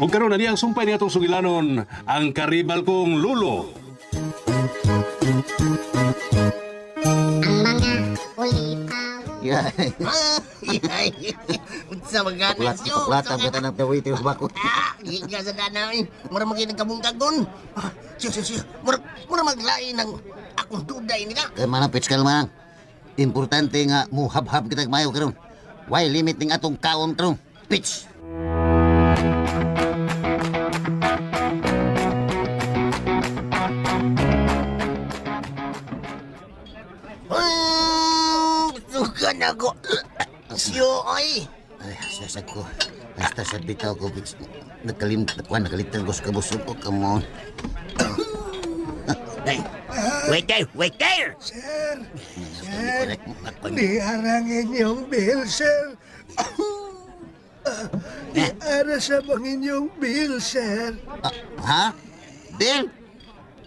Ug karon ani ang sumpay ni atong sugilanon, ang karibal kong lulo. Ang mga ulitaw. Yeah. Ay, unsa magana Plat, siyo? plata ang kata ng tawiti sa bako. Ah, giga sa dana eh. Mura maging nagkabungkagon. Ah, siyo, siyo, siyo. Mura, mura maglain ng akong duday nila. Kay manang pitskal manang. Importante nga muhabhab kita mayo karon. Why limit ning atong kaon karon? Pitch. Suka na ko. Siyo, ay. Ay, sasag ko. Basta sa bitaw ko, pitch. Nakalimtan ko, nakalitan ko sa kabusog ko. Come on. Ay, wait there, wait there. Sir, sir, di arang inyong bill, sir. Di ara sa bang inyong bill, sir. Ah, ha? Bill?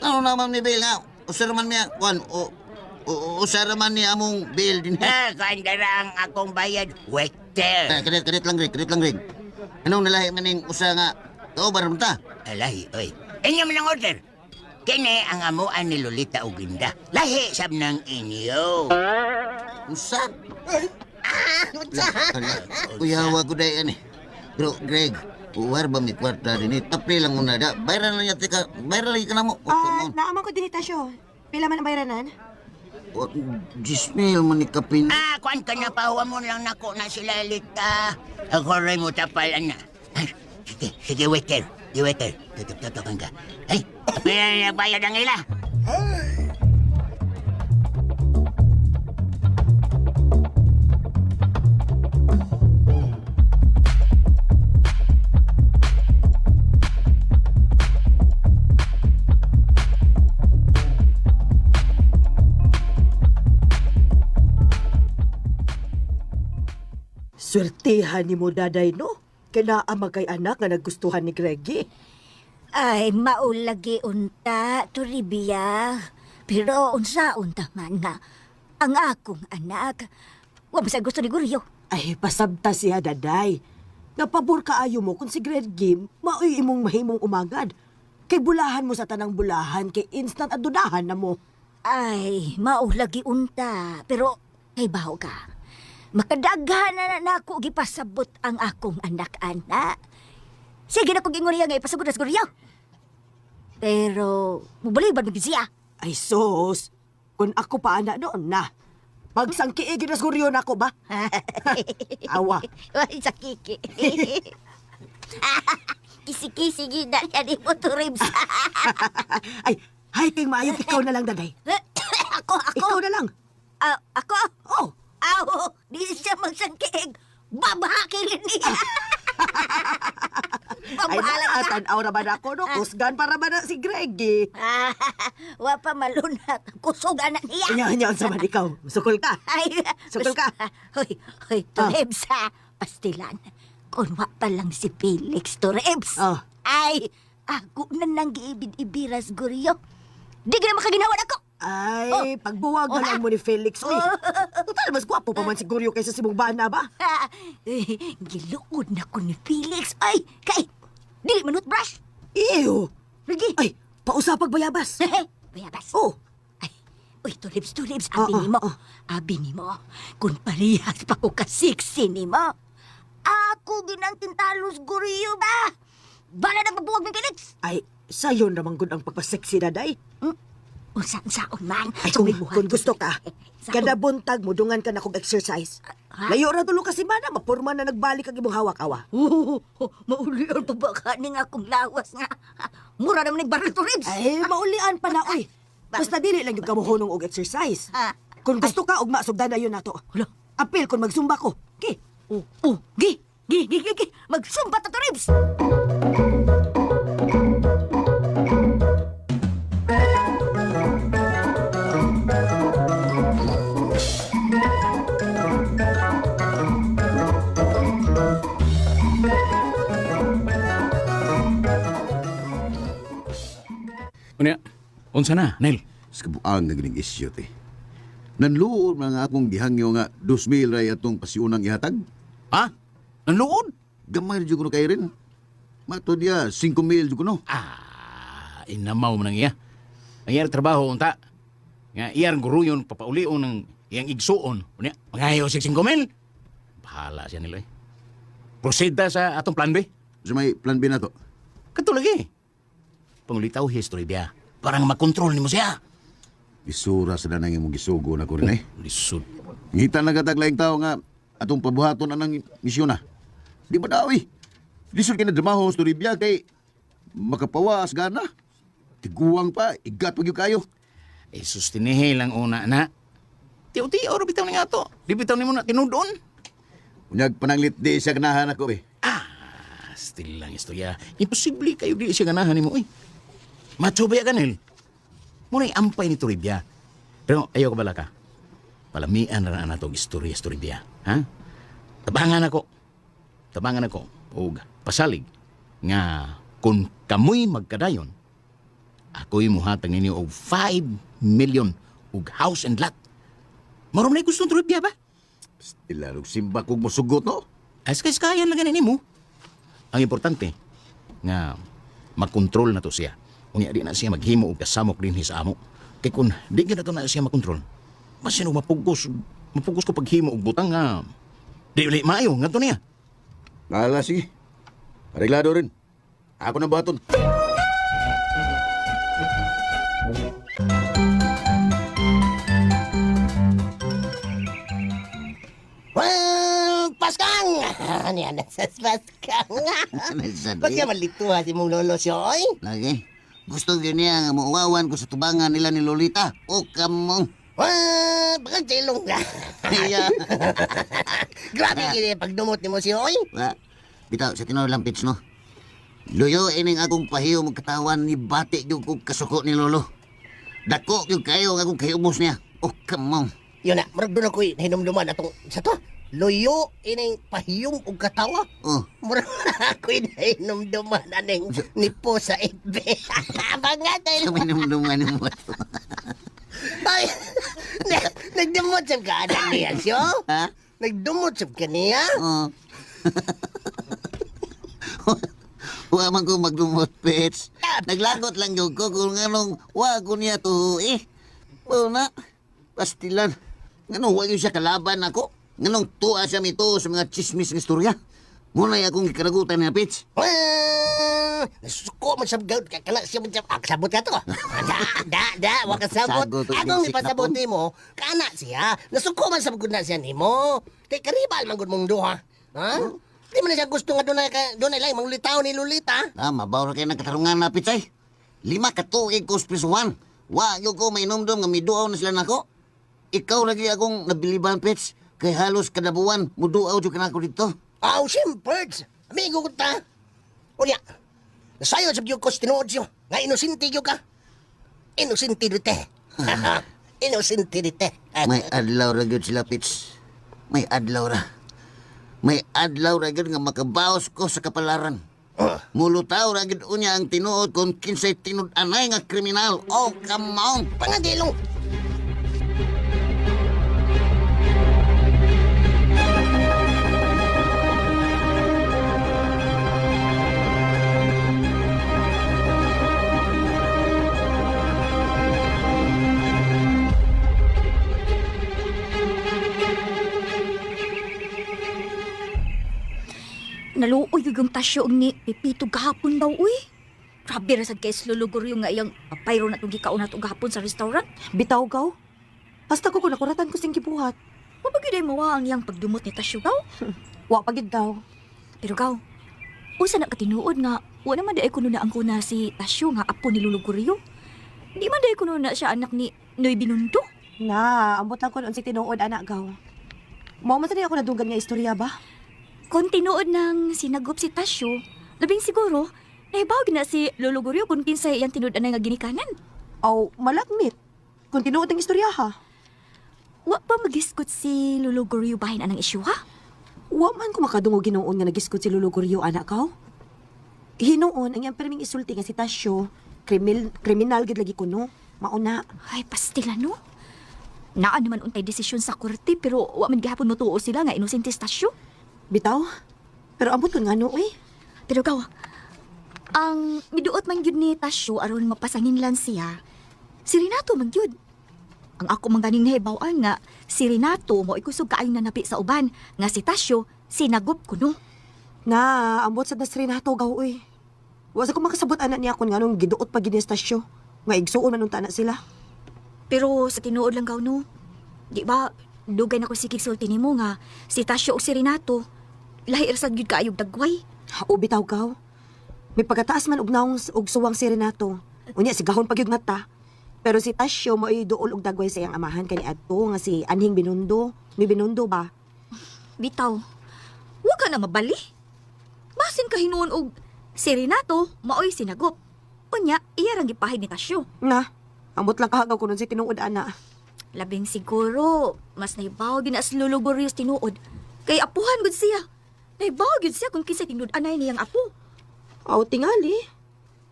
Ano naman ni Bill nga? Usar man niya, kwan, o, o, usar man niya among bill din. Ah, kandara ang akong bayad. Wait Eh, there. kadit, kadit lang, Greg, kadit lang, Greg. Anong nalahi man ning usa nga, kauban ron ta? Alahi, oy. Inyo man ang order. Kini ang amuan ni Lolita Uginda. Lahi sab ng inyo. Usa? Ah, unsa? Kuyawa ko dahil ani. Bro, Greg, uwar ba may kwarta din eh? Tapli lang muna da. Bayran lang niya, tika. Bayran lagi ka na mo. Oh, come Ah, on. naaman ko din itasyo. Pila man ang bayranan? Oh, 10,000 man ni kapin. Ah, kuan ka na pa, huwag mo lang nako na sila Lita. Ako rin mo tapal, ana. Ay, sige, sige, waiter. Sige, waiter. Tutok-tutokan ka. Ay, pila na bayad ang ila. Swertihan ni mo daday no. Kay naa kay anak nga naggustuhan ni Greggy. Ay, maulagi unta, Toribia. Pero unsa unta man nga, ang akong anak, wa ba sa gusto ni Guryo? Ay, pasabta siya daday. Napabor kaayo mo kung si Greggy maoy imong mahimong umagad. Kay bulahan mo sa tanang bulahan, kay instant adunahan na mo. Ay, maulagi unta. Pero, kay baho ka. Makadaghan na na nako gipasabot ang akong anak, ana. Sige na kong ingon niya nga ipasabot na sa Guryo. Pero, mubaliban mo siya. Ay sus, kung ako pa ana noon na. Pagsangkiigin na siguro yun ako ba? Awa. Ay, sa kiki. Kisi-kisi gina niya ni mo to ribs. Ay, hay kay maayo, ikaw na lang daday. Ako, ako. Ikaw na lang. Ah, ako? Oh, Aw, di siya magsangkiig. Babahakilin niya. ay Babahala ka. tanaw ra ba na ako no? Kusgan para ba na si Greggy? Ah, wa pa malunak. Kusog anak niya. Anya, anya, unsa man ikaw? Sukol ka. Ay, Sukol ka. Hoy, hoy, Turebs ha. Pastilan. Kung wa pa lang si Felix Turebs. Ah. Ay, ako na nang giibid-ibiras, Guryo. Di ka na makaginawan ako. Ay, pagbuwag na lang mo ni Felix. Uy, total, mas gwapo pa man siguro kaysa si mong bana ba? Eh, giluod na ko ni Felix. Ay, kay, dili man brush. Iyo! Lagi. Ay, pausapag bayabas. Bayabas. Oh, Ay, uy, tulips, tulips, abi Ah, ah, nimo. ah. Abi nimo. Kung parehas pa ko kasiksi nimo. Ako ginang tintalos guriyo ba? Bala na magbuwag ng Felix. ay, sayon naman gud ang pagpaseksi daday. Unsa-unsaon man. Ay, kung gusto ka, Saon. kada buntag mo, dungan ka na kog exercise. Ha? Layo ra tulo ka semana, mapurma na nagbalik ang imong hawak awa. Oh, maulian pa ba ka ning akong lawas nga? Mura naman ning baril tulips. Ay, maulian pa na, oy. Basta dili lang yung kamuhunong og exercise. Ah. Kung gusto ka, ugma, sugdan na yun nato. Hala. Apil kung magsumba ko. Okay. Oh, oh, gi, gi, gi, gi, gi. Magsumba ta tulips. Unya, unsa na, Nel? Sa kabuang nga gining isyu te. Nanluod mga akong gihangyo nga 2,000 ray atong pasiunang ihatag. Ha? Nanluod? Gamay ra jud kuno kay rin. Matod ya, 5 mil jud kuno. Ah, inamaw man ang iya. Ang iyang trabaho unta. Nga iyang guruyon papaulion ng iyang igsuon. Unya, mangayo sig 5 mil. Bahala siya nila eh. Proceed ta sa atong plan B. Sa may plan B na to. Kato lagi. Pangulitaw history biya. Parang makontrol nimo siya. Isura sa danang imong gisugo na ko rin eh. Lisod. Ngita na katag laing tao nga atong pabuhaton anang misyon na. Di ba daw eh? Lisod kay na dramaho sa Toribia kay makapawas gana. Tiguang pa, igat pag kayo. Eh, sustinihe lang una na. Tiyo-tiyo, ro bitaw ni nga to. Di bitaw nimo na tinudon. Unyag pananglit di siya ganahan ako eh. Ah, still lang istorya. Imposible kayo di siya ganahan nimo eh. Macho ba ya kanil? Muna ampay ni Toribia. Pero ayaw ka bala ka. Palamian na na natong istorya sa Toribia. Ha? Tabangan ako. Tabangan ako. Og pasalig nga kung kamoy magkadayon, ako'y muhatag ninyo og 5 million og house and lot. Marom na gusto ng Toribia ba? Still simba kog mosugot no. Askay-skayan lang ganin nimo. Ang importante nga makontrol na to siya. Unya di na siya maghimo og kasamok dinhi sa amo. Kay kun di gyud na to na siya makontrol, masin og mapugos, mapugos ko paghimo og butang nga di uli maayo ngadto niya. Lala sige. Areglado rin. Ako na baton. Well, Paskang! Niya na sa Paskang. Sad, Ba't eh. ka malito ha si mong lolo siya, oy? Lagi. Gusto gyud niya nga mauwawan ko sa tubangan nila ni Lolita. O kamong. Well, baka silong ka. Iya. Grabe gini pagdumot ni mo siya, oy. Wa. Bitaw sa tinuod lang Pits no. Luyo ining akong pahiyo magkatawan ni bati gyud kog kasuko ni Lolo. Dako gyud kayo ang akong kahiubos niya. O kamong. Yun na, murag doon ako'y hinumduman atong sa to. Luyo ining pahiyom og katawa. Oh, Murag na ako'y nahinumduman aning nipo sa FB. Bangatay. sa minumduman nimo to. Ay, nagdumot sa ka anak niya siya. Ha? Nagdumot sa ka niya. Oh. Wa man ko magdumot, Pits. Naglagot lang gyud ko kung anong wa ko niya to eh. Mao na. Pastilan. Nganong wa gyud siya kalaban nako? Nganong tuwa siya mituo sa mga chismis nga istorya? Muna akong gikaragutan niya, Pits. Well, nasuko man sa gout ka kana siya man ah, sabot ka to. Da da da wa ka sabot. Sagot, Akong sick na ipasabot po. nimo, kana siya. Nasuko man sa gud na siya nimo. Kay karibal man gud mong duha. Ha? Di man na siya gusto nga dunay ka dunay lang manglitaw ni Lolita. Ah, mabaw ra kayo ng katarungan na, Pits, ay. 5 ka tuig ko sa prisuhan. Wa gyud ko mainumdum nga miduaw na sila nako. Ikaw lagi akong nabiliban, Pits. Kay halos kada buwan, muduaw jud ka nako dito. Aw, siyempre. Amigo ko ta. Unya, nasayo sa gyud ko sa tinuod siyo. Nga inosente gyud ka. Inosente dite. Inosente dite. May adlaw ra gyud sila, Pits. May adlaw ra. May adlaw ra gyud nga makabaos ko sa kapalaran. Mulutaw ra gyud unya ang tinuod kung kinsay tinud-anay nga kriminal. Oh, come on! Pangadilong. Naluoy gyud yung tasyo ni Pepito gahapon daw uy. Grabe ra sad kay Lolo Goryo nga iyang papayro na itong gikaon nato gahapon sa restaurant. Bitaw gaw. Hasta ko kung nakuratan ko sing gibuhat. Wa ba gyud ay mawa ang iyang pagdumot ni Tasyo gaw? Wa pa gid daw. Pero gaw, usa na katinuod nga wa naman di ay kuno na ang kuna si Tasyo nga apo ni Lolo Goryo. Di man di ay kuno na siya anak ni Noy Binundo. Na, ambot lang ko unsay tinuod anak gaw. Mao man sa ako nadunggan nga istorya ba? Kung tinuod ng sinagop si Tasyo, labing siguro, nahibawag na si Lolo Goryo kung kinsay iyang tinuod anay nga ginikanan. Aw, malakmit. Kung tinuod ang istorya ha. Wa pa magiskot si Lolo Goryo bahin anang isyu ha? Wa man ko makadungog hinuon nga nagiskot si Lolo Goryo anak kaw. Hinuon ang iyang perming isulti nga si Tasyo, kriminal gid lagi kuno. Mauna. Ay, pastila no? Naa naman untay desisyon sa korte pero wa man gihapon motuo sila nga inosente si Tasyo. Bitaw. Pero ambot kun ngano eh. Pero gaw, Ang miduot man gyud ni Tasyo aron mapasanginlan siya, si Renato man gyud. Ang ako man ganing nahibaw-an nga si Renato mo kusog kaayo nanapi sa uban nga si Tasyo sinagup kuno. Na, ambot sa das Renato gaw uy. Wa sa ko makasabot anak niya kun nganong giduot pa gid ni estasyo. Nga igsuon man unta na sila. Pero sa tinuod lang gaw no. Di ba dugay na ko sikig sulti nimo nga si Tasyo ug si Renato lahi ra sad gyud kaayog dagway. O bitaw gaw. May pagkataas man og naong og suwang si Renato. Unya si gahon pagyud mata. Pero si Tasyo mo'y duol og dagway sa iyang amahan kani adto nga si Anhing Binundo. May Binundo ba? Bitaw. Wa ka na mabali. Basin ka hinuon og si Renato maoy sinagup. Unya, iya rang gipahid ni Tasyo. Na, ambot lang kahagaw kunon si tinuod ana. Labing siguro, mas nahibaw gid na sa Lolo Gorio's tinuod. Kay apuhan gud siya. Nahibaw gid siya kung kinsa tinud-anay niyang apo. Aw tingali.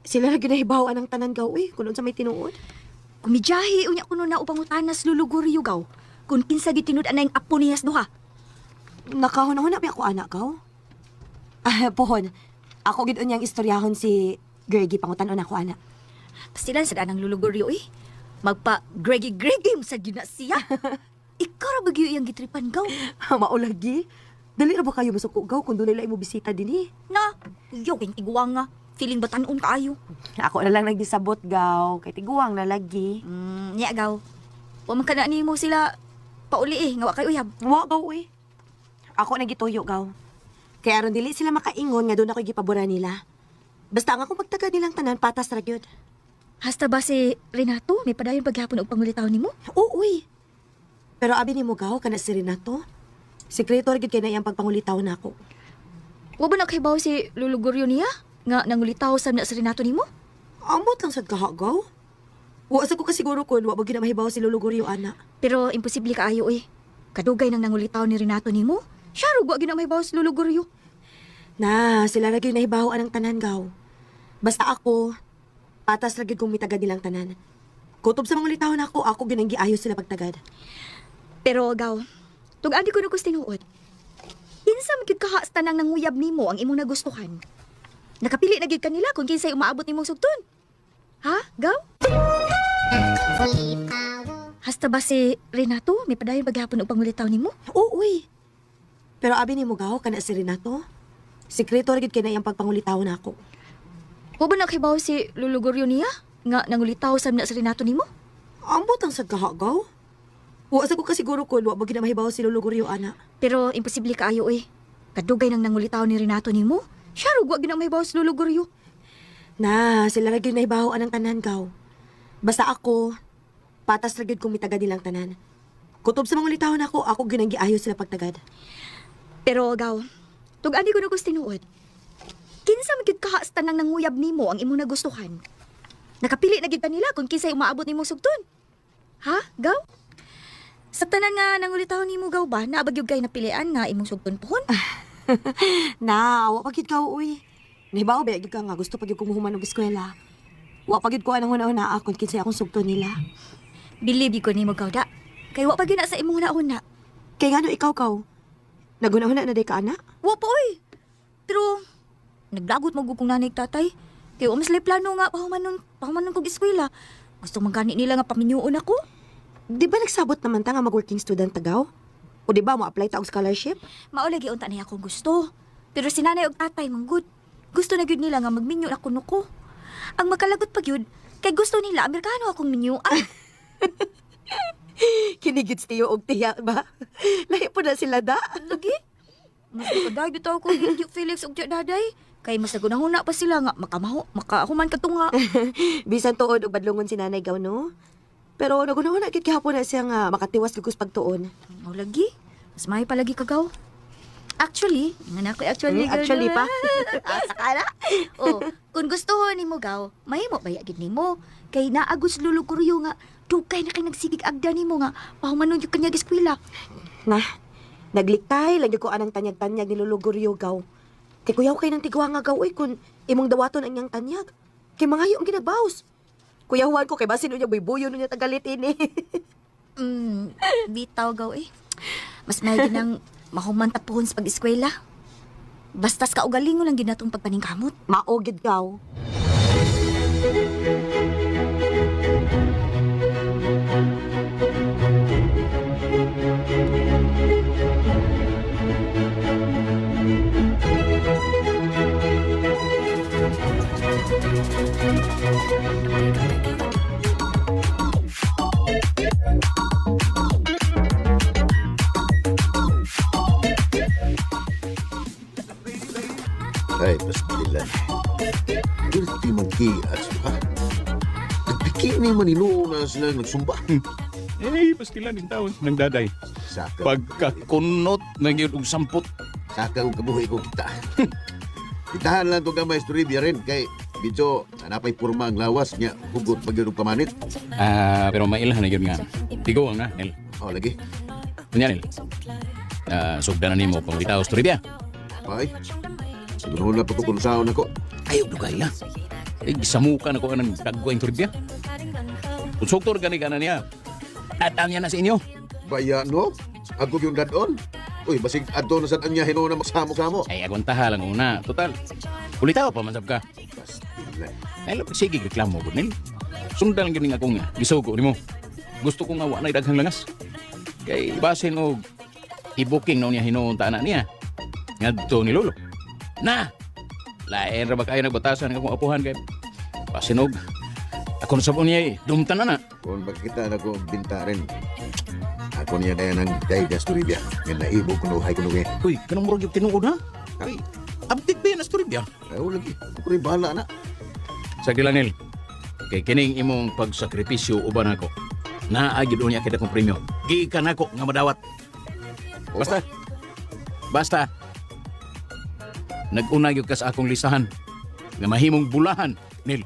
Sila ra ginahibaw ang tanan gaw uy kunon sa may tinuod. Kumijahi unya kuno na upang utanas Lolo Gorio gaw. Kung kinsa gid tinud-anay ang apo niya sa duha. Nakahuna-huna pa ako anak gaw. Ah, pohon. Ako gid unyang istoryahon si Greggy pangutan-on ako ana. Pastilan sa anang Lolo Gorio eh. Magpa Greggy Greggy mo sa gyud na siya. Ikaw ra ba gyud iyang gitripan gaw? Maulagi. Dali ra ba kayo masuko gaw kung dunay lain mo bisita dinhi? Na, yo kay tiguang nga. Feeling batanon kaayo. Ako na lang nagdisabot gaw kay tiguang na lagi. Nya gaw. Wa man kana nimo sila pauli eh, nga wa kay uyab. Wa gaw uy. Ako na gituyo gaw. Kaya aron dili sila makaingon nga doon ako gipabura nila. Basta ang akong pagtagad nilang tanan patas ra gyud. Hasta ba si Renato may padayon paghapon og pangulitaw nimo? Oo, uy. Pero abi nimo gaw kana si Renato. Sekreto ra gyud kay na iyang pagpangulitaw nako. Wa ba nakahibaw si Lolo Gorio niya nga nangulitaw sa na si Renato nimo? Amot lang sad kaha gaw. Wa sa ko kasiguro kun wa ba gyud na mahibaw si Lolo Gorio ana. Pero imposible kaayo eh. Kadugay nang nangulitaw ni Renato nimo. Siya ra wa gyud na mahibaw si Lolo Gorio. Na, sila ra gyud nahibaw anang tanan gaw. Basta ako, patas ra gyud kung mitagad nilang tanan. Kutob sa mga ulitahon ako, ako gyud ang giayos sila pagtagad. Pero gaw, tug-agi ko na kus tinuod. Kinsa man gyud kaha sa tanang nanguyab nimo ang imong nagustuhan? Nakapili na gyud kanila kung kinsay umaabot nimong sugton. Ha, gaw? Ulitawo. Hasta ba si Renato may padayon paghapon og pangulitaw nimo? Oo, uy. Pero abi nimo gaw kana si Renato. Sekreto ra gyud kay na iyang pagpangulitaw nako. Wa ba nakahibaw si Lolo Gorio niya nga nangulitaw sa na si Renato nimo? Ambot lang sad kaha gaw. Wa sa ko kasiguro kun wa ba gyud na mahibaw si Lolo Gorio ana. Pero imposible kaayo eh. Kadugay nang nangulitaw ni Renato nimo. Siya ra wa gyud na mahibaw si Lolo Gorio. Na, sila ra gyud nahibaw anang tanan gaw. Basta ako, patas ra gyud kung mitagad nilang tanan. Kutob sa mga ulitahon ako, ako gyud ang giayos sila pagtagad. Pero gaw, tug-agi ko na kus tinuod. Kinsa man gyud kaha sa tanang nanguyab nimo ang imong nagustuhan? Nakapili na gyud kanila kung kinsay umaabot nimong sugton. Ha, gaw? Sa tanan nga nangulitaw nimo gaw ba, naa ba gyud kay napilian nga imong sugton pohon? Na, wa pa gyud ka uy. Nahibaw ba gyud ka nga gusto pa gyud kong human og eskwela. Wa pa gyud ko anang una-una akon kinsay akong sugton nila. Believe gyud ko nimo gaw da. Kay wa pa gyud na sa imong una-una. Kay ngano ikaw kaw? Naguna-una na day ka ana? Wa pa oy. Pero naglagot mo kong nanay ug tatay. Kay wa mas plano nga pahumanon kog eskwela. Gusto man gani nila nga paminyuon ako. Di ba nagsabot naman ta nga mag-working student tagaw? O di ba mo apply ta og scholarship? Mao lagi unta niya akong gusto. Pero si nanay ug tatay man gud. Gusto na gyud nila nga magminyo na kuno ko. Ang makalagot pa gyud kay gusto nila Amerikano akong minyuan. Kinigits tiyo og tiya ba? Lahi po na sila da. Lagi. Mas makaday bitaw ko Tio Felix ug Tio Daday. Kay mas nagunahuna pa sila nga makamaho, makahuman katunga. Bisan tuod og badlongon si nanay gaw no. Pero nagunahuna gyud gihapon na siya nga makatiwas gyud kus pagtuon. Mao lagi. Mas may palagi kagaw. Actually, nga na ko actually. Actually pa. Asa ka na? Oh, kung gusto nimo gaw, mahimo ba gid nimo? Kay naagos lulo kuryo nga dugay na kay nagsigig agda nimo nga pahumanon jud kanya eskwela. Na, nagliktay lang gyud ko anang tanyag-tanyag ni Lolo Gorio gaw. Kay kuyaw kay nang tigwa nga gaw oy kun imong dawaton ang iyang tanyag. Kay mangayo ang ginabaws. Kuyawan ko kay basin unya buybuyon unya tagalit ini. Bitaw gaw eh. Mas may ginang mahuman ta pohon sa pag-eskwela. Basta sa kaugalingon lang ginatong pagpaningkamot. Mao gid gaw. Ay, pastilan. Guilty man kias, ha? Nagbikini man inuuna sila nagsumba. Eh, pastilan din taon nang daday. Saka, Pagkakunot na gyud og sampot. saka kung kabuhi ko kita. Itahan lang to gamay istorya rin kay medyo napay purma ang lawas niya hugot pag yun og pamanit. Ah, pero mailhan na gyud nga. Tiguang na, Nel. Oh, lagi. Unya, Nel. Ah, sugdan na nimo pang bitaw sa Toribia. Ay, siguro na pagkukunsaon ako. Ayaw dugay la. Eh, gisamukan ako ng dagway Toribia. Konstruktor gani ka na niya. At niya na sa inyo. Baya no? Ako yung dadon. Uy, basig adto na sad anya hinuon na magsamo-samo. Ay, agwantaha lang una. Total. Ulitaw pa man sab ka. Pastilan. Ay, sige, reklamo ko, Nel. Sundan lang gyud ning akong gisugo nimo. Gusto ko nga wa na daghang langas. Kay basin og i-booking na niya hinuon ta na niya. Ngadto ni Lolo. Na! Lain ra ba kayo nagbatasan ng akong apuhan kay basin og ako na sabon niya eh. Dumtan na na. Kung makita na ko binta rin. Ako niya daya ng Daidas Toribia. Nga naibo kuno hay kuno kay. Uy, kanang murag yung tinuod ha? Uy, update ba yan sa Toribia? Ay, lagi. Ako rin bahala na. Sa Nel, kay kining imong pagsakripisyo uban ako. Naa gyud unya kay dakong premyo. Gikan nako nga madawat. Basta. Basta. Nag-una gyud ka sa akong listahan nga mahimong bulahan, Nil.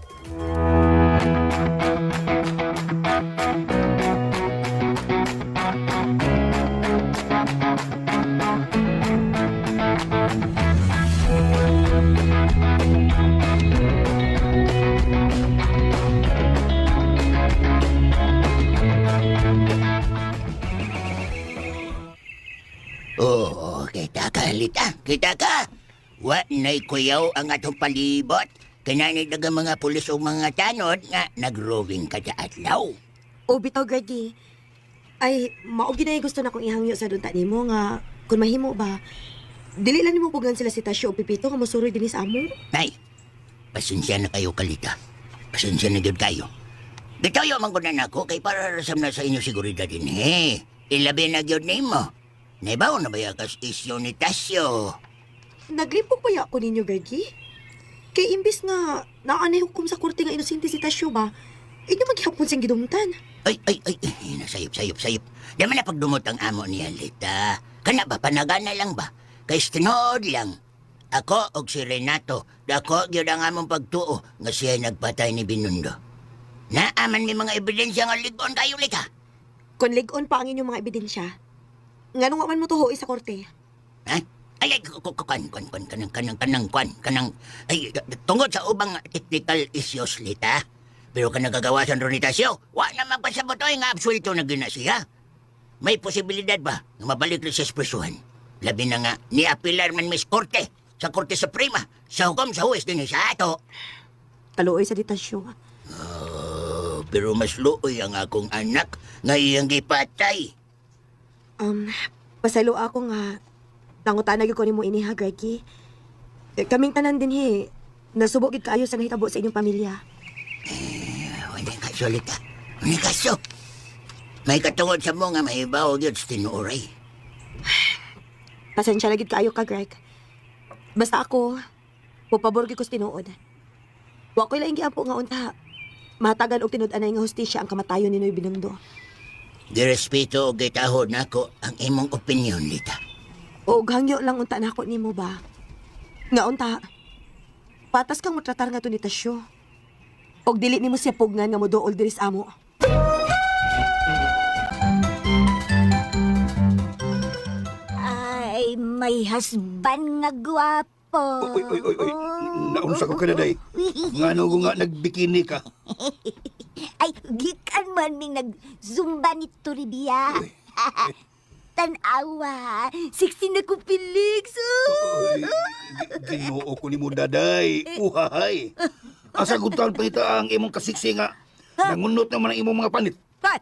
Oo, kita ka, Lita. Kita ka. Wa na'y kuyaw ang atong palibot. Kinani daga mga pulis o mga tanod nga nagroving ka sa adlaw. O bitaw Greggy. Ay, mao gyud na gusto na kong ihangyo sa dunta nimo nga kun mahimo ba dili lang nimo pugan sila si Tasyo o Pipito nga mosuroy dinhi sa amo. Nay, pasensya na kayo, Kalita. Pasensya na gyud kayo. Bitaw man ko na nako kay para rasam na sa inyo seguridad din eh. Ilabi na gyud nimo. Naibaw na ba yakas isyo ni Tasyo? Naglimpok pa ya ko ninyo, Greggy? Kay imbis nga naanay hukom sa korte nga inosente si Tasyo ba, inyo maghihapon siyang gidumtan. Ay, ay, ay, ay, nasayop, sayop, sayop. Di man na pagdumot ang amo niya, Lita. Kana ba, panagana lang ba? Kay tinood lang. Ako og si Renato, dako gyud ang among pagtuo nga siya nagpatay ni Binundo. Naaman may mga ebidensya nga ligon kayo, Lita. Kung lig-on pa ang inyong mga ebidensya, nganong wa man mo tuhoy sa korte? Ha? Ay, ay, kuan, kuan, kuan, kanang, kanang, kanang, kuan, kanang, ay, tungod sa ubang technical issues, Lita. Pero ka nagagawasan ron ni Tasyo, wa na magpasabot oy nga absuelto na gina siya. May posibilidad ba nga mabalik rin siya sa prisuhan? Labi na nga, ni-apilar man mis korte, sa Korte Suprema, sa hukom sa huwes din sa ato. Taluoy sa di Tasyo. Oh, pero mas luoy ang akong anak nga iyang gipatay. Pasaylo ako nga nangutana gyud ko nimo ini ha, Greggy. Eh, kaming tanan din he, nasubo gyud kaayo sa nahitabo sa inyong pamilya. Wala kaso, Lita. Wala kaso. May katungod sa mo nga mahibaw gyud sa tinuoray. Pasensya na gyud kaayo ka, Greg. Basta ako, mupabor gyud ko sa tinuod. Wa ko'y laing giampo nga unta. Mahatagan og tinud-anay nga hustisya ang kamatayon ni Noy Binundo. Girespeto og gitahod nako ang imong opinion, Lita. Og hangyo lang unta nako nimo ba? Nga unta, patas kang motratar nga to ni Tasyo. Og dili nimo siya pugnan nga moduol diri sa amo. Ay, may husband nga gwapo. Uy, uy, uy, uy. Naunsa ko ka na, day. Nga ano ko nga nagbikini ka. Ay, gikan man ming nag-zumba ni Toribia. Tanawa, 16 na ko, Felix. Oy, Ginoo ko nimo daday. Uhahay. Asa gud taon pangita ang imong kasiksi nga nangunot naman ang imong mga panit. Pat,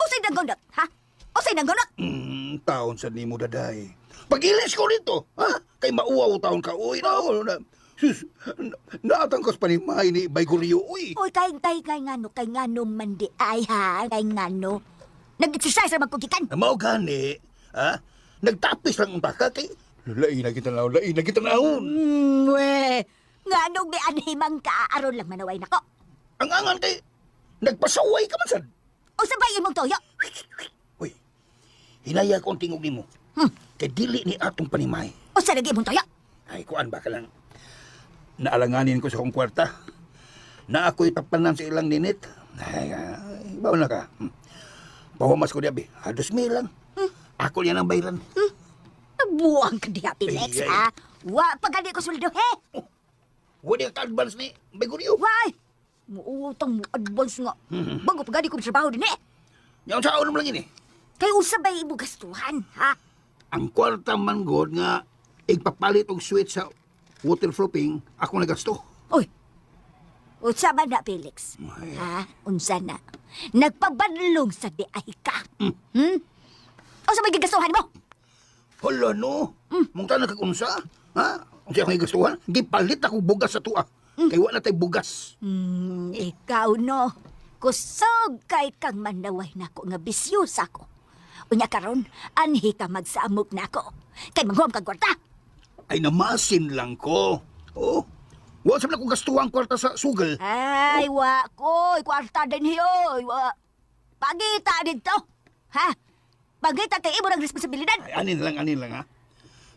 usay nanggunot, ha? Usay nanggunot? Taon sa nimo daday. Pagilis ko nito, ha? Kay mauwaw taon ka uy na. Na sus, naatangkas pa ni May ni Baygoryo uy. Uy, kay kay kay ngano man di ay ha, kay ngano. Nag-exercise ra magkugikan. Mao gani, ha? Nagtapis lang ang baka kay lain na kita naon, lain na kita naon. We. Nganong di anhimang ka aron lang manaway nako. Ang angan kay nagpasaway ka man sad. Usa ba imong toyo? Uy, hinaya ko ang tingog nimo. Kay dili ni atong panimay. Usa lagi imong toyo? Ay, kuan ba ka lang. Naalanganin ko sa akong kwarta. Na ako'y tapanan sa ilang ninit. Ay, ay, bawa na ka. Pahumas ko diabi. 2,000 lang. Ako niya ng bayran. Buang ka diha, Felix, Ay, ay. ha? Wa pa gani ko sweldo, he? Wala ka advance ni Baygoryo. Why? Muutang mo advance nga. Bago pa gani ko trabaho din eh. Yang sa lang ini. Kay usa ba imong gastuhan, ha? Ang kwarta man god nga igpapalit og switch sa waterproofing ako nagasto. Uy. Unsa man na, Felix? Ha? Unsa na? Nagpabadlong sa di ay ka. Hmm? Unsa may gigastuhan mo? Hala no. Mong tanan kag unsa? Ha? Unsa akong gigastuhan? Gipalit ako bugas sa tuwa. Kay wa na tay bugas. Ikaw no. Kusog kay kang manaway nako nga bisyos ako. Unya karon, anhi ka magsamok nako. Kay manghuam kag kwarta. Ay namasin lang ko. Oh. Wa sa ko gastuhan kwarta sa sugal. Ay, wa ko. Kwarta din hiyoy. Wa. Pagita dito. Ha? Pagita kay imo ng responsibilidad. Ay, anin lang ha.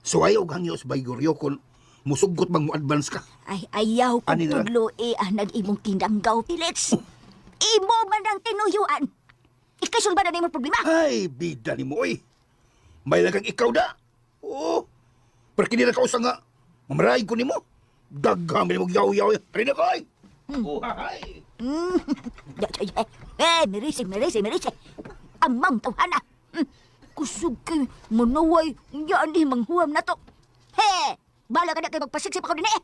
Suway og hangyo sa Baygoryo kon musuggot bang mo advance ka. Ay, ayaw kong Ani na lang? tudlo eh, ang imong tinanggaw, Felix. Imo man ang tinuyuan. Ikasulba na imong problema. Ay, bida ni mo oy. May lang kang ikaw da. Oo. Pero kini na kausa nga. Mamarahin ko nimo. Dagham ni mo yaw-yaw. Rin na koy. Uhahay. Eh, mirisi, mirisi, mirisi. Amang tawhana. Kusog kay manaway. Yan di manghuam na to. He, bala ka na kay magpasiksip ako din eh.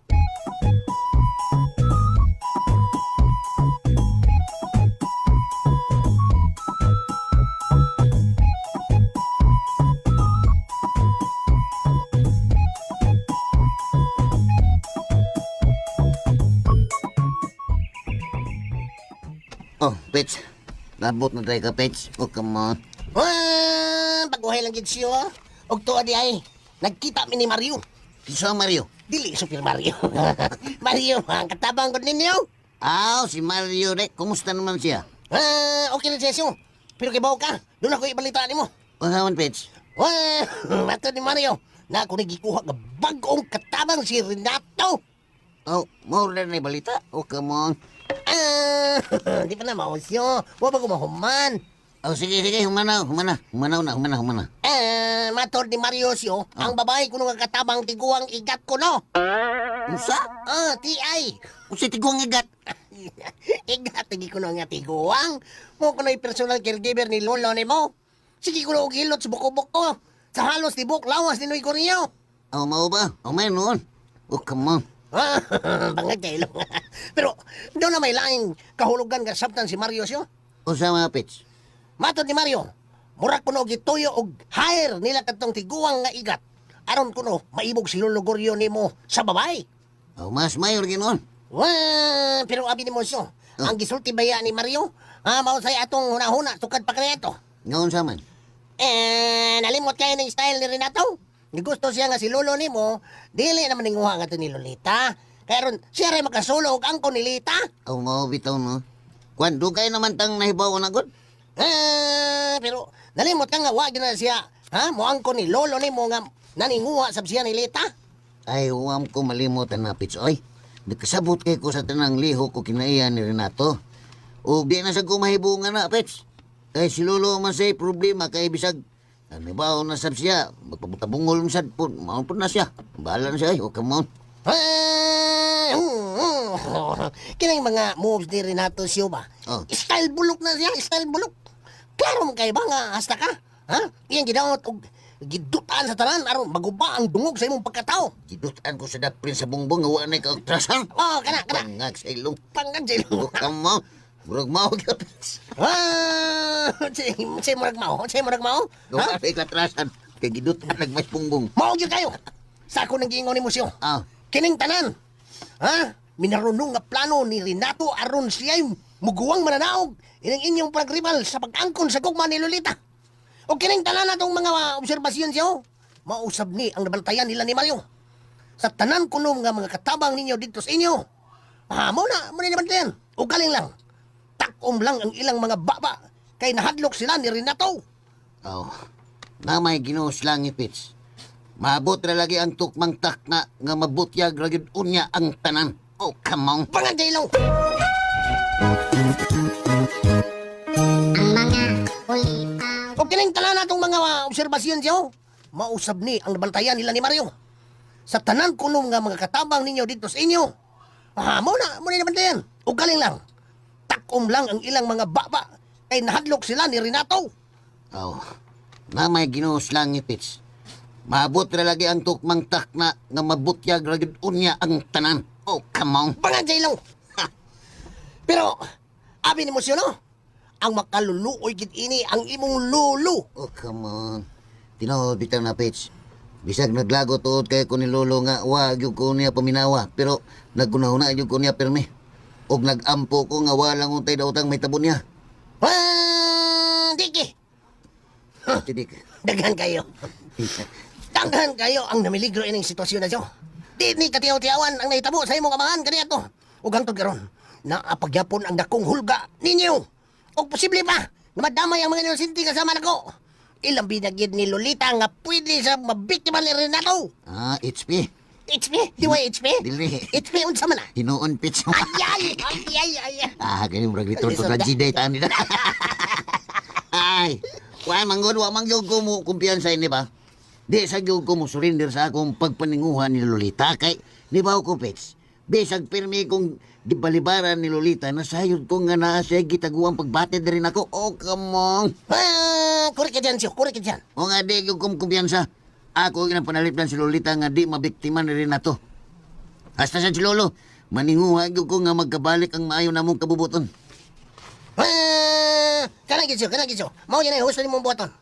Oh, Pets. Labot na tayo ka, Pets. Oh, come on. Ah, baguhay lang gid siyo. Og tuwa di ay nagkita mi ni Mario. Kinsa ang Mario? Dili Super Mario. Mario, ang katabang ko ninyo. Ah, si Mario re. Kumusta naman siya? Ah, okay lang siya siyo. Pero kay ka, doon ako ibalita nimo. Unsa man, Pets? Wah, mato ni Mario. Na ako nagikuha nga bag-ong katabang si Renato. Oh, mo na na balita. Oh, come on. Ah, di pa na mausyo. Wa ba ko mahuman? Oh, sige, sige. Humanaw, humana. Humanaw na, humana, humana. Eh, matod ni Mario siyo, ang babae kuno nga katabang tiguang igat ko no. Unsa? Ah, TI. Unsa tiguang igat? Igat lagi kuno nga tiguang. Mo kuno personal caregiver ni lolo nimo. Sige kuno og hilot sa buko-buko. Sa halos tibok lawas ni Noy Corneo. Oh, mao ba? Oh, may noon. Oh, come on. Ah, bangag kay ilong. Pero doon na may laing kahulugan nga sabtan si Mario siyo. Unsa mga Pets? Matod ni Mario, murag kuno gituyo og hire nila kadtong tiguang nga igat. Aron kuno maibog si Lolo Goryo nimo sa babae. Oh, mas mayor ginoon. Wah, pero abi ni mo siyo. Ang gisulti baya ni Mario, ah, mao say atong hunahuna tukad pa kaniadto. Nga unsa man? Eh, nalimot kayo ng style ni Renato. Gusto siya nga si Lolo nimo, dili naman ninguha nga to ni Lolita. Kaya ron, siya rin makasulo og angko ni Lita. Oh, mao bitaw no. Kwan, dugay naman tang nahibaw na gud. Ah, pero nalimot ka nga wa gyud na siya. Ha, moangko ni Lolo nimo nga naninguha sab siya ni Lita. Ay, huwam ko malimutan na, Pits. Oy, nakasabot kay ko sa tanang liho ko kinaiya ni Renato. O di na sa kumahibungan na, Pits. Kay si Lolo man say problema kay bisag ano ba na sab siya, magpabutabungol man sad po, maon po na siya. Bahala na siya, ay, oh, come on. Ah, Kinang mga moves ni Renato siyo ba? Oh. Style bulok na siya, style bulok. Klaro man kay ba nga hasta ka? Ha? Iyang gidaot og gidutan sa tanan aron maguba ang dungog sa imong pagkatao. Gidutan ko sa daprin sa bungbong nga wa na kaugtrasan. Oh, kana kana. Pangag sa ilong. Pangag sa ilong. Bukang mo. Murag mao gyud. Pits. Ah, say murag mao, say murag mao. Wa na katrasan. Kay gidutan nagmas bungbong. Mao gyud kayo. Sa ako nang giingon ni Musyo. Ah. Kining tanan. Ha? Minarunong nga plano ni Renato aron siya'y muguwang mananaog ining inyong pagribal sa pag-angkon sa gugma ni Lolita. O kining tanan natong mga obserbasyon siya, mausab ni ang nabantayan nila ni Mario. Sa tanan kuno nga mga katabang ninyo dito sa inyo. Ah, mo na, mo na nabantayan. O galing lang. Takom lang ang ilang mga baba kay nahadlok sila ni Renato. Oh. Namay Ginoo sa langit, Pits. Maabot ra lagi ang tukmang takna nga mabutyag ra gyud unya ang tanan. Oh, come on. Pangadaylong. Ang mga ulitaw. O kining tanan natong mga obserbasyon siya, mausab ni ang nabantayan nila ni Mario. Sa tanan kuno nga mga katabang ninyo dito sa inyo. Ah, mo na, mo na nabantayan. O galing lang. Takom lang ang ilang mga baba kay nahadlok sila ni Renato. Oh. Namay Ginoo sa langit, Pits. Maabot ra lagi ang tukmang takna nga mabutyag ra gyud unya ang tanan. Oh, come on. Pangadaylong. Pero, abi ni mo siya, no? Ang makaluluoy gid ini ang imong lolo. Oh, come on. Tinuod bitaw na, Pits. Bisag naglago tuod kay ko ni Lolo nga wa gyud ko niya paminawa, pero naggunahuna gyud ko niya pirmi. Og nagampo ko nga walang untay daotang may tabo niya. Ah, diki. Tidik. Daghan kayo. Daghan kayo ang namiligro ining sitwasyon na siyo. Di ni katiyaw-tiyawan ang nahitabo sa imong amahan kaniadto. Ug hangtod karon, naapagyapon ang dakong hulga ninyo. Ug posible pa nga madamay ang mga inosente kasama nako. Ilang binagid ni Lolita nga pwede sa mabiktima ni Renato. Ah, HP. HP? Di ba HP? Dili. HP unsa man ah? Hinuon, Pits. Ay, ay, ay, ay, ay. Ah, kani murag return to tragedy taan nila. Ay, wa man gud, wa man gyud ko mo kumpiyansa ini ba? Di sa gyud ko mo surrender sa akong pagpaninguha ni Lolita kay ni ba ko Pits. Bisag pirmi kong gibalibaran ni Lolita nasayod ko nga naa siya gitaguang pagbati diri nako. Oh, come on. Ah, kuri ka dyan, siyo. Kuri ka dyan. O nga di gyud ko kumpiyansa. Ako ginang panalipdan si Lolita nga di mabiktima ni Renato. Hasta sa si Lolo, maninguha gyud ko nga magkabalik ang maayo namong kabubuton. Ah, kana gid siyo, kana gid siyo. Mao yan ay husto nimong buhaton.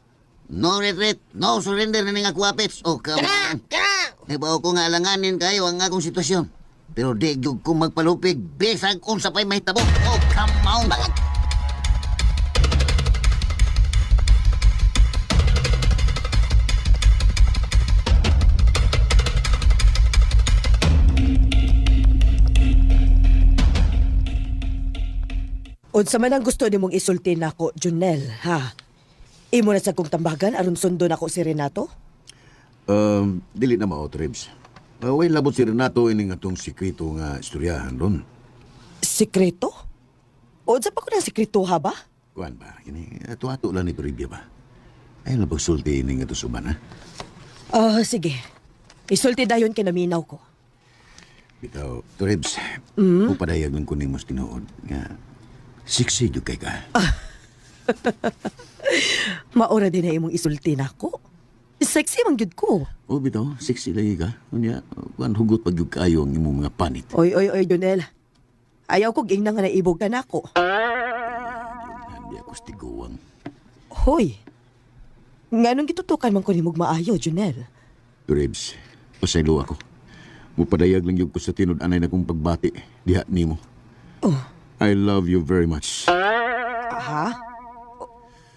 No retreat, no surrender na ning ako apits. Oh, come Kana, on. kana. Nabaw ko nga alanganin kayo ang akong sitwasyon. Pero di gyud ko magpalupig. Bisag unsa pa'y mahitabo. Oh, come on. Bakit? Unsa man ang gusto nimong isulti nako, Junel, ha? Imo na sa kong tambagan aron sundon ako si Renato? Dili na mao, Trebs. Way labot si Renato ining atong sikreto nga istoryahan ron. Sikreto? Unsa pa ko nang sikreto ha ba? Kuan ba, kini ato-ato lang ni Toribia ba? Ay lang pagsulti ining ato suban, ha? Ah, sige. Isulti dayon kay naminaw ko. Bitaw, Toribs, upadayag lang kuning mas tinuod nga siksi jud kay ka. Maura din na imong isulti nako. Sexy man gyud ko. O bitaw, siksi lagi ka. Unya, kuan hugot pag jud kaayo ang imong mga panit. Oy, oy, oy, Junel. Ayaw kog ingna nga naibog ka nako. Di ako stiguang. Hoy. Nganong gitutukan man ko nimog maayo, Junel? Toribs, pasaylo ako. Mupadayag lang jud ko sa tinud anay na kong pagbati diha nimo. Oh. I love you very much. Ha?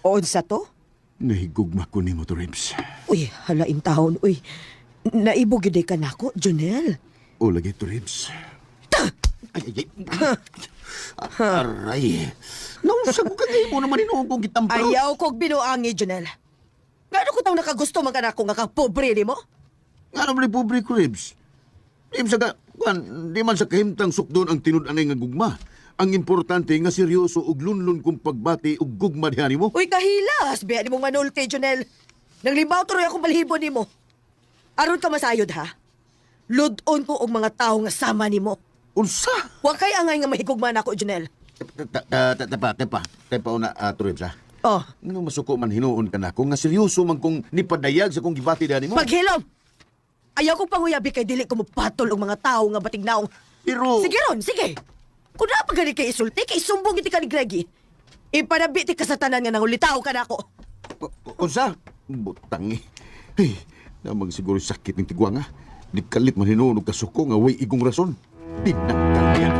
Unsa to? Nahigugma ko nimo, Toribs. Uy, halain taon, uy. Naibog gyud ka nako, Junel. O lagi, Toribs. Ay, ay, ay. Aray. Nausap ko kagay mo naman inuong kong gitamparo. Ayaw kog binuangi, Junel. Ngano ko taw nakagusto man ka nako nga kapobre nimo? Nga naman ni pobre ko, Ribs. Di man sa ka, kuan, di man sa kahimtang sukdon ang tinud-anay nga gugma. Ang importante nga seryoso ug lunlun kong pagbati ug gugma diha nimo. Uy, kahilas! Biya nimo manulti, Junel. Nanglibaw tuloy akong balhibo nimo. Aron ka masayod, ha? Ludon ko og mga tawo nga sama nimo. Unsa? Wa kay angay nga mahigugma nako, Junel. Tepa, tepa. Tepa una, Ribs, ha? Oh. Ngano masuko man hinuon ka nako nga seryoso man kung nipadayag sa kong gibati dani mo. Paghilom! Ayaw kong panguyabi kay dili ko mopatol og mga tawo nga batig naong. Pero Sige ron, sige. Kung naa pa gani kay isulti, kay sumbong iti ka ni Greggy. Ipanabi ti kasatanan nga nangulitaw ka nako. Unsa? Butang eh. Hey, namang siguro sakit ng tigwang ah. Nikalit man hinuon og kasuko nga way igong rason. Tinangkal niya.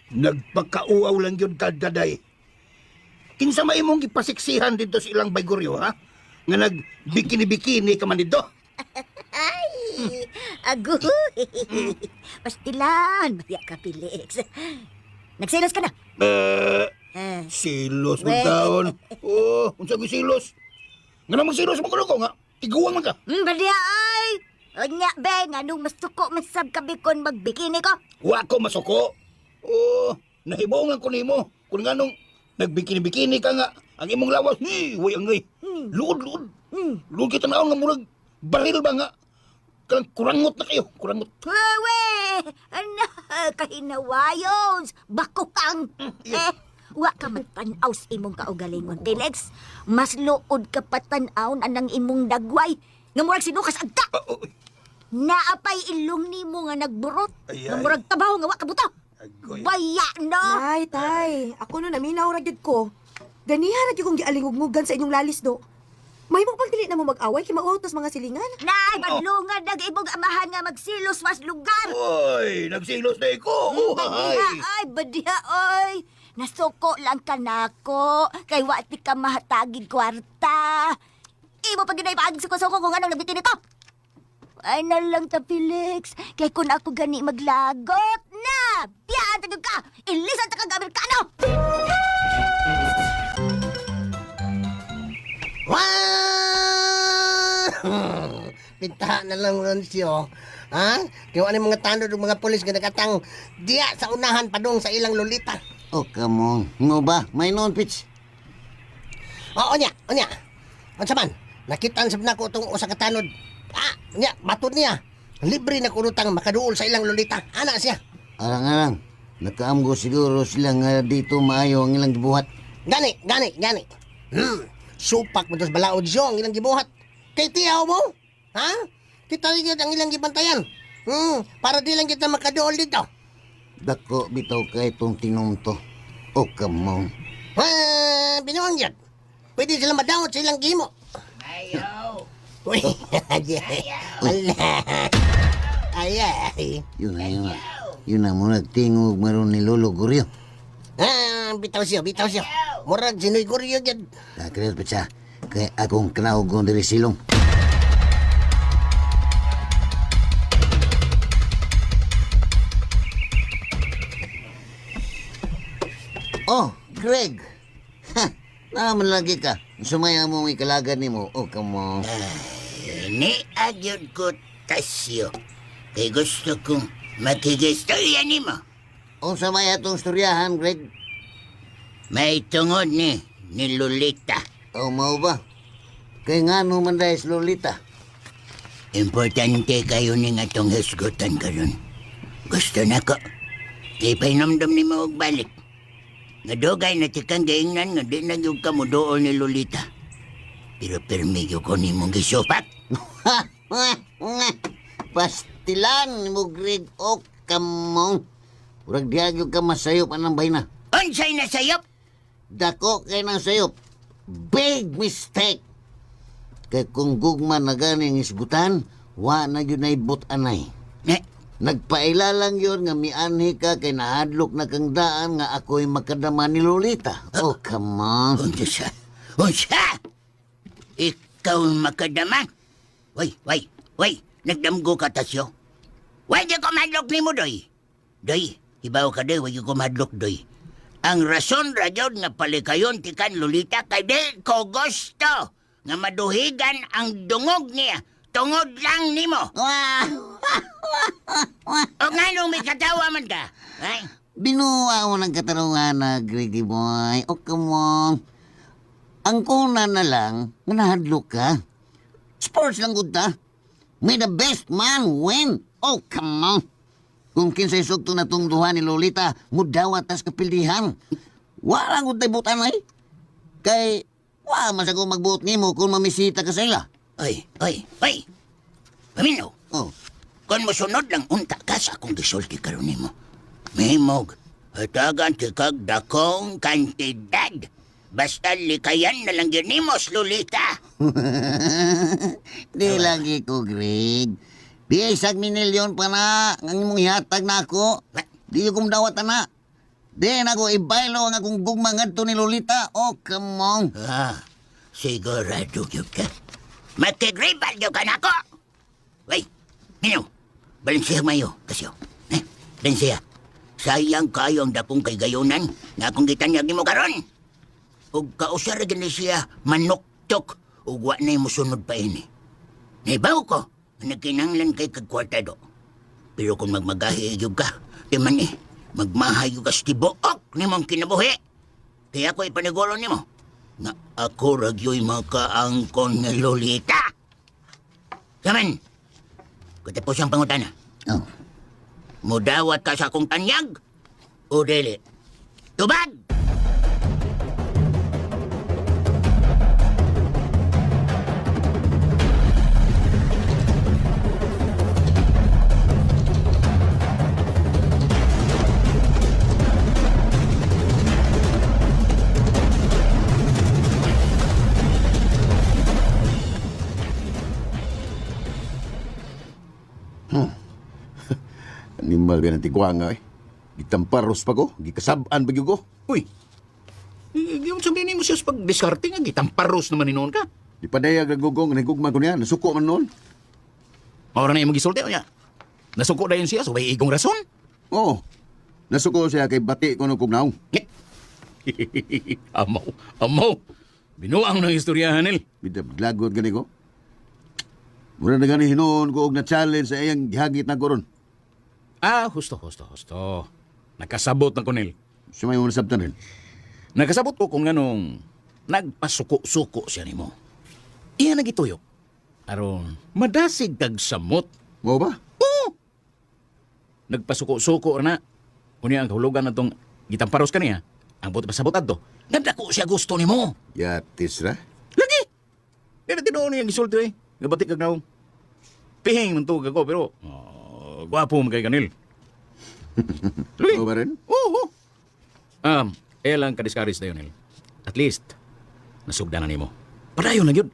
Nagpakauaw lang yun kadaday. Kinsa may imong gipasiksihan dito sa ilang baygoryo, ha? Nga nagbikini-bikini ka man dito. Ay, aguy. Pastilan, baya ka, Felix. Nagselos ka na. Eh, Eh, silos mo We. taon. Oh, unsa gyud silos? Nga namang silos mo kuno ko nga. Tiguang man ka. Badya ay. Unya, be, nga nung mas tuko masab kabi kon magbikini ko. Wa ko masuko. Oh, nahibongan ko nimo. Kung nganong nagbikini-bikini ka nga, ang imong lawas, hi, way angay. Luod, luod. Luod kita naon nga murag baril ba nga. Kanang kurangot na kayo, kurangot. Wewe! Ana, kahinawayons! Bakukang! Eh, wa ka magtan-aw sa imong kaugalingon, Felix. Mas luod ka patan-aw anang imong dagway. Nga murag sinukas agka! Ah, oh, Naapay ilong nimo nga nagburot. Ay, Nga ay. murag tabaw nga wa ka buto. Agoy. Baya no! Nay, tay, ako no naminaw ra gyud ko. Ganiha ra gyud kong gialingugmugan sa inyong lalis do. Mahimo pag dili na mo mag-away kay mauaw tas mga silingan. Nay, badlungan nag-ibog amahan nga magsilos mas lugar. Oy, nagsilos na iko. Badiha ay, badiha oy. Nasuko lang ka nako kay wa ti ka mahatagid kwarta. Imo pa ginay paagig suko-suko kung anong nabitin nito. Ay na lang ta Felix, kay kun ako gani maglagot na. Biyaan ta gyud ka. Ilisan ta kag Amerikano. Wah! Pintaha na lang ron siyo. Ha? Kaya ano mga tanod ng mga polis nga nakatang diya sa unahan padung sa ilang lolita. Oh, come on. Ngo ba? May noon, Pitch. Oo niya, o niya. Unsa man, nakitaan sab nako tong usa ka tanod. Ah, niya, matod niya. Libre na kunutang makaduol sa ilang lolita. Ana siya. Arang-arang. Nakaamgo siguro sila nga dito maayo ang ilang gibuhat. Gani, gani, gani. Supak mo tos balaod siyo ang ilang gibuhat. Kay tiyaw mo? Ha? Kita gyud ang ilang gibantayan. Para di lang kita makaduol dito. Dako bitaw kay itong tinumto. Oh, come on. Ah, binuang yun. Pwede sila madawat sa ilang gimo. Ayaw. Uy, ala. Ay, ay. Yun na, yun na. Yun na, murag tingog maroon ni Lolo Guryo. Ah, bitaw siya, bitaw siya. Murag sinoy guryo gyud. Kakrel pa siya. Kaya akong kanaog kong diri silong. Oh, Greg. Ha, naman lagi ka. Sumaya mo ang ikalagan nimo. Oh, come on. Ni agyod ko tasyo. Kay gusto kong makigistorya nimo. Unsa may atong istoryahan, Greg? May tungod ni Lolita. Oh, mao ba? Kay ngano man dahil si Lolita? Importante kayo ning atong hisgutan karon. Gusto na ko. Kay pahinomdom nimo og balik. Nga dugay na tikang giingnan nga di na gyud ka moduol ni Lolita. Pero pirmi gyud ko nimong gisupak. Pastilan mo, Greg. Oh, come on. Murag diha gyud ka masayop anang bahina. Unsay na sayop? Dako kay nang sayop. Big mistake. Kay kung gugma na ganing isgutan, wa na gyud naibot anay. Ne, Nagpaila lang yun nga mianhi ka kay nahadlok na kang daan nga ako'y makadama ni Lolita. Oh, come on. unsa? Unsa? Ikaw makadama? Way, way, way, nagdamgo ka tasyo. Way di ko madlok nimo doy. Doy, ibaw ka doy, way di ko madlok doy. Ang rason ra gyud nga palikayon ti kan Lolita kay di ko gusto nga maduhigan ang dungog niya Tungod lang nimo. Wah! O nganong may katawa man ka? Ay, Binuha mo ng katarungan na, Greedy boy. O come on. Ang kuna na lang, nga nahadlok ka. Sports lang gud ta. May the best man win. Oh, come on. Kung kinsay sugto na tong duha ni Lolita, mudawat tas kapildihan. Wala gud tay butan ay. Kay, wa man sa ko magbuot nimo kung mamisita ka sa ila. Oy, oy, oy. Paminaw. Oh. Kung mosunod lang unta ka sa akong gisulti karon nimo. Mahimog, hatagan ti kag dakong kantidad. Basta likayan na lang yun nimo, Lolita. Di lagi ko, Greg. Di isag minilyon pa na ang imong ihatag na ako. Di ko dawat na. Di na ko ibaylo ang akong gugma ngadto ni Lolita. Oh, come on. Ah, sigurado yun ka. Makigribal yun ka na ako. Wey, Mino, balansiya mayo, kasyo. Eh, balansiya. Sayang kayo ang dakong kay gayonan nga akong gitanyag nimo karon. Ug kausar gani siya manuktok ug wa na'y musunod pa ini. Naibaw ko, nagkinanglan kay kag kwarta do. Pero kung magmagahi gyud ka, di man eh, magmahayo ka sa tibuok nimong kinabuhi. Kaya ako ipaniguro nimo nga ako ra gyoy makaangkon ni Lolita. Kaman, katapos ang pangutana. Oh. Mudawat ka sa akong tanyag o dili? Tubag! Animal ba ng tigwanga eh. Gitamparos pa ko, gikasab-an pa gyud ko. Uy, yung sabihin mo siya sa pagdiskarte nga, gitamparos naman ni noon ka. Di padayag nagugong, nagugma ko niya, nasuko man noon. Maura na yung magisulti o niya. Nasuko na yun siya, so may igong rason. Oo. Nasuko siya kay bati ko nung kugnaw. Amaw, amaw. Binuang ng istorya, Hanel. Bidablagot gani ko. Mura na gani hinuon ko og na-challenge sa iyang gihagit na ko ron. Ah, husto, husto, husto. Nakasabot na ko, Nel. Siya may mga nasabtan rin. Nakasabot ko kung anong nagpasuko-suko siya nimo. Iya nagituyo. Aron, madasig kag samot. Mao ba? Oo! Nagpasuko-suko na. Unya ang kahulugan na tong gitamparos kaniya. Ang buot pasabot adto. Nga dako siya gusto nimo. Yatis ra. Lagi! Di na tinuon niyang gisulti eh. Gabati kag naong. Pihing man tuog ako pero oh, gwapo man kay kanil. Lagi. Mao ba rin? Oo. Eh lang ka-discourage na yun, Nil. At least, nasugda na nimo. Padayon na yun.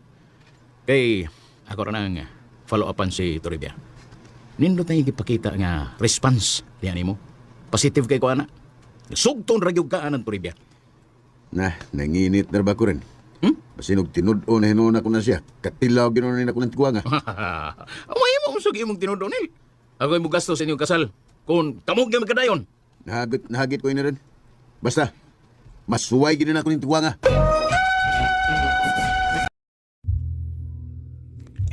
Kay, ako ra nang follow-upan si Toribia. Nindot na ipakita nga response diya nimo. Positive kay ko ana. Sugton ra gyud ka anang Toribia. Na, nanginit na ba ko rin? Hmm? Basinog tinud-o na hinuon ako na siya. Katilaw ganoon na ako ng tigwanga. Amay mo usog imong tinuod Nil. Ako imong gasto sa inyong kasal. Kung kamog gyud magkadayon. Nahagit, nahagit ko ina rin. Basta, masuway ganoon ako ng tigwanga.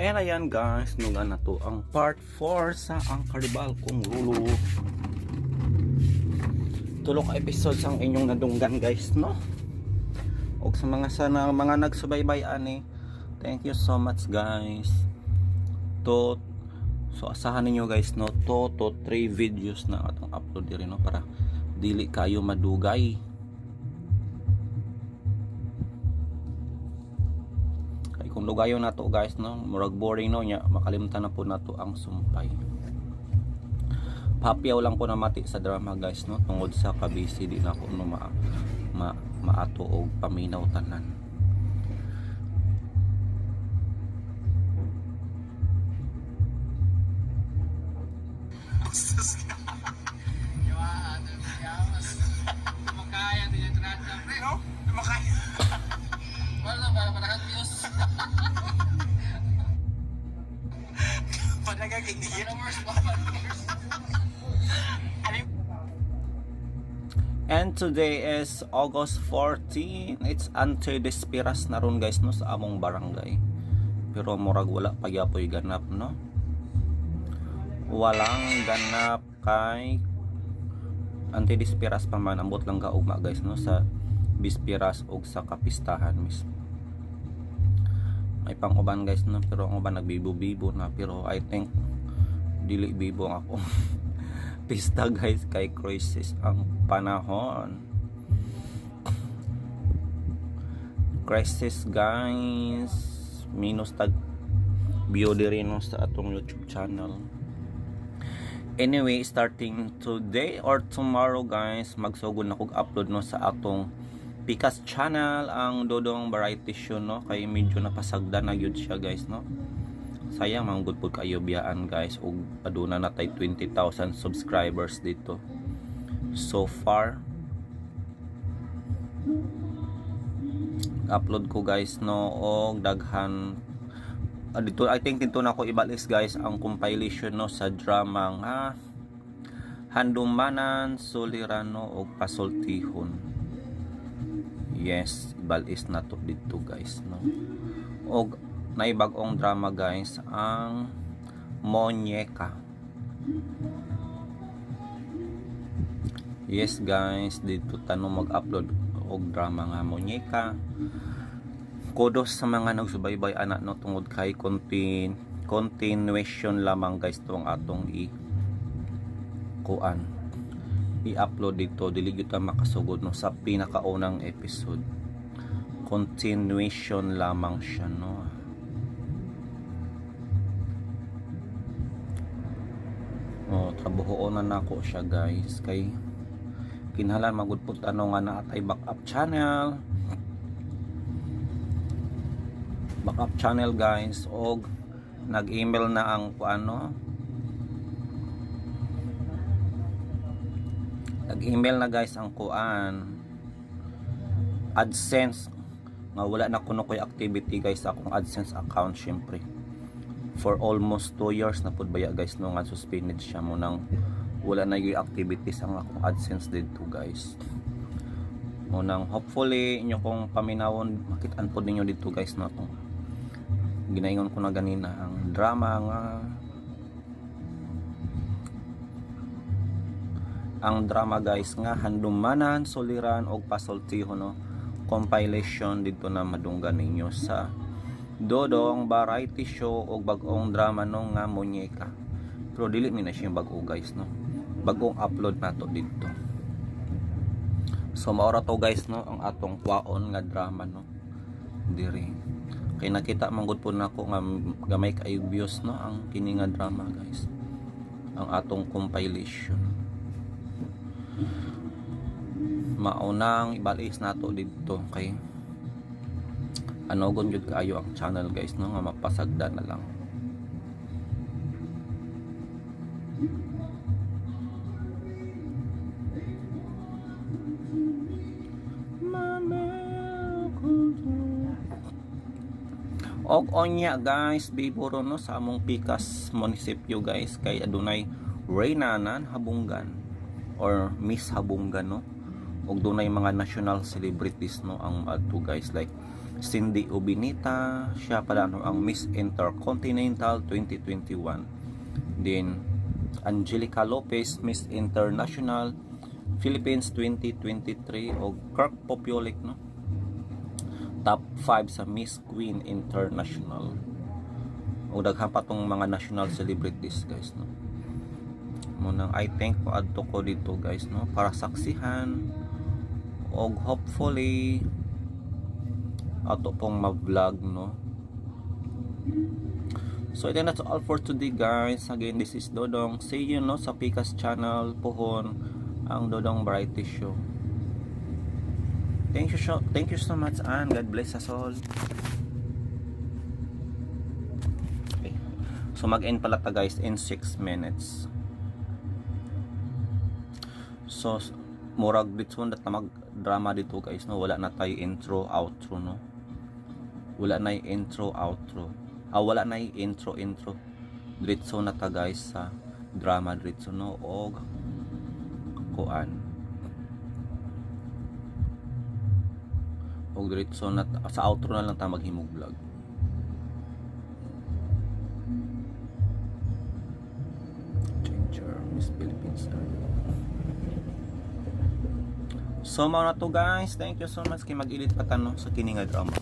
And ayan guys, nungan na to ang part 4 sa Ang Karibal Kong Rulo. Tulo ka episodes ang inyong nadunggan guys, no? Og sa mga sana mga nagsubaybay ani, thank you so much guys. To So asahan ninyo guys no, 2 to 3 videos na atong upload diri no para dili kayo madugay. Kay kung lugayon nato guys no, murag boring no nya, makalimtan na po nato ang sumpay. Papyaw lang ko na mati sa drama guys no, tungod sa kabisi di na ko no ma, ma maato og paminaw tanan. And today is August 14. It's Ante Despiras na ron guys no sa among barangay. Pero murag wala pa gyapoy ganap, no? Walang ganap kay anti dispiras pa man, ambot lang ka ugma guys, no, sa bispiras og sa kapistahan mismo. May pang-uban guys, no, pero ang uban nagbibo-bibo na, pero I think dili bibo ang ako pista guys kay crisis ang panahon. Crisis guys, minus tag view diri, no, sa atong YouTube channel. Anyway, starting today or tomorrow guys, magsugod na kog upload, no, sa atong Pikas channel, ang Dodong Variety Show, no, kay medyo napasagdan na gyud siya guys, no. Sayang man gud pud kayo biyaan guys, ug aduna na tay 20,000 subscribers dito so far. Upload ko guys, no, og daghan dito. I think dito na ako ibalis guys ang compilation, no, sa drama nga Handumanan, Sulirano og Pasultihon. Yes, ibalis na to dito guys, no. Og naibag-ong drama guys, ang Monyeka. Yes guys, dito tanong mag-upload og drama nga Monyeka. Kudos sa mga nagsubaybay ana, no, tungod kay continuation lamang guys to ang atong i kuan i-upload dito. Dili gyud ta makasugod, no, sa pinakaunang episode. Continuation lamang siya, no. Oh, trabahoon na nako siya guys kay kinahanglan magud pud ano nga naa tay backup channel guys. Og nag-email na ang ano, nag-email na guys ang kuan, AdSense, nga wala na kuno koy activity guys sa akong AdSense account. Syempre for almost 2 years na pud baya guys, no, nga suspended siya mo nang wala na yung activities ang akong AdSense dito guys. Mo nang hopefully inyo kong paminawon, makitaan pod ninyo dito guys, no, atong ginaingon ko na ganina, ang drama nga ang drama guys nga Handumanan, Suliran og Pasultihon, no, compilation dito na madunggan ninyo sa Dodong Variety Show og bag-ong drama, no, nga Munyeka. Pero dili mi na siya bag-o guys, no, bagong upload nato dito. So maora to guys, no, ang atong kwaon nga drama, no, diri kay nakita man gud po nako nga gamay kay views, no, ang kini nga drama guys, ang atong compilation. Maunang ibalis nato dito kay ano gon jud kaayo ang channel guys, no, nga mapasagda na lang. Og onya guys, biburo, no, sa among Pikas munisipyo guys kay adunay Reyna nan Habungan or Miss Habungan, no. Og dunay mga national celebrities, no, ang adto guys, like Cindy Ubinita, siya pala, no, ang Miss Intercontinental 2021. Then Angelica Lopez, Miss International Philippines 2023, og Kirk Popiolik, no, top 5 sa Miss Queen International. O daghan pa tong mga national celebrities guys, no. Munang I think moadto ko dito guys, no, para saksihan og hopefully ato pong ma-vlog, no. So I think that's all for today guys. Again, this is Dodong. See you, no, sa Pikas channel pohon, ang Dodong Variety Show. Thank you so much and God bless us all. Okay. So mag-end pala ta guys in 6 minutes. So murag dito na mag drama dito guys, no, wala na tayo intro outro, no. Wala na yung intro outro. Ah, wala na yung intro intro. Diretso na ta guys sa drama diretso, no, og kuan. Og diretso na sa outro na lang ta maghimog vlog. Miss Philippines Earth. So mao na to, guys. Thank you so much kay mag-edit pa ta, no, sa kini nga drama.